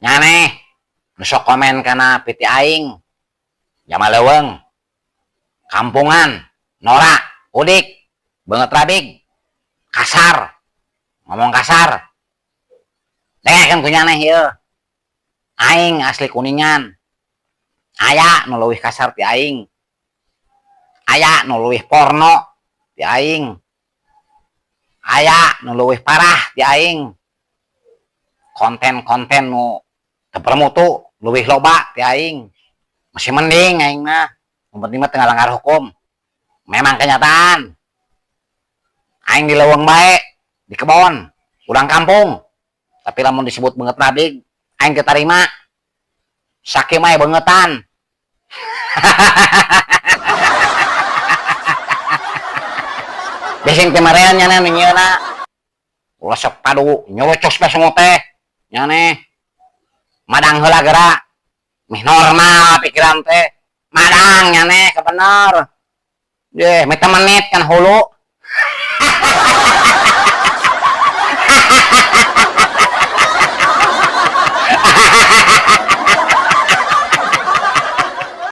Nyaneh nu sok komen kana piti aing jama leuweung kampungan norak udik beungeut rabig kasar ngomong kasar dengekeun ku nyaneh ieu. Aing asli Kuningan, aya nu leuwih kasar ti aing, aya nu leuwih porno ti aing, aya nu leuwih parah ti aing, konten-konten nu teu bermutu leuwih loba ti aing. Masih mending aing mah, nu penting mah teu ngalanggar hukum. Memang kenyataan aing di leuweung bae, di kebon, urang kampung, tapi lamun disebut beungeut rabig aing teu tarima. Sakieu mah beungetan. Bising teh marean nya nu nyieunna. Ulah sok padu nyolocos bae sungut teh. Nyaneh. Madang heula geura. Mih normal pikiran teh. Madang nyaneh kebener. Deh, mita menit kan hulu.